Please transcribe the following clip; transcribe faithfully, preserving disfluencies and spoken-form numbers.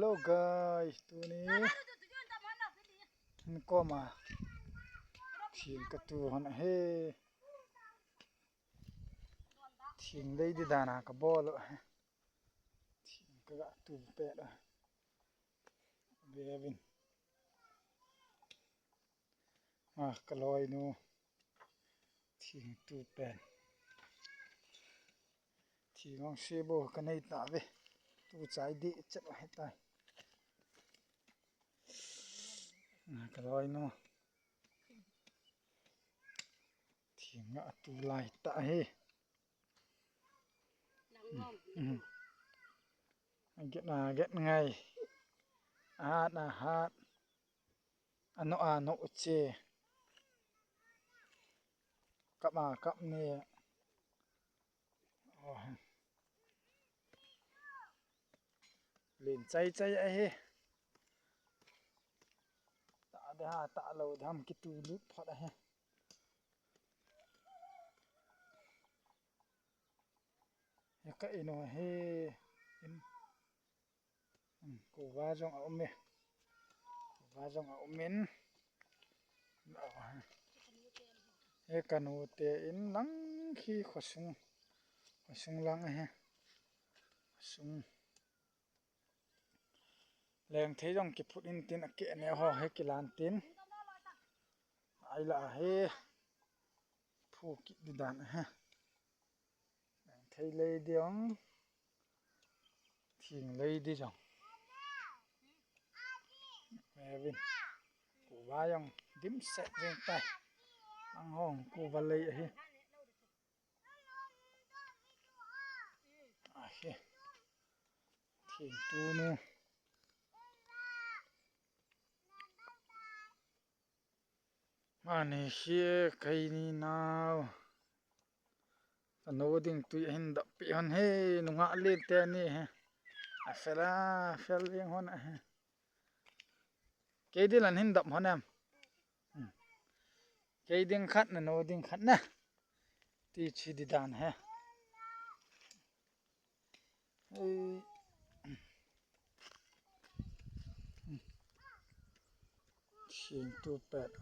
Hello guys, tuni hin koma thing katu hon ahi. Thing lei di dan a kabol u ahi. Thing kaga tu pet u ahi. Vevin. A, kaloinu. Thing tu pen. Thing ong se bou kanei tave. Tu chai di chet u ahi tai. A, kaloinu. Thing atu lai ta hi. Get na get ngai. Ahat na hat. Ano ano uche. Kap a kap ni. Len chai chai ahi. Ta de ha ta lo dham kitu lut phot ahi. He ka inu hi in. Kuva jong a um e. Kuva jong a um in. He kanu te in lang khi khosung. Khosung lang ahi. Khosung. Leng thei jong kiphut in tin a ke ne ho he kilan tin. Ai la he. Phu ki di dan he. Leng thei lei di ong. Thing lei di jong. Mevin. Kuva jong dim set jeng tai. Ang hong kuva lei he. Ahi. Thing tunu. Mani hi kei ni nau. Kanu ding tui hin dap pi hon he, nunga le te ni he. A fel a, fel ding hon a he. Kei di lan hin dap hon em. Kei ding khat na, nu ding khat na. Ti chi di dan he. Ei. Thing tu pet.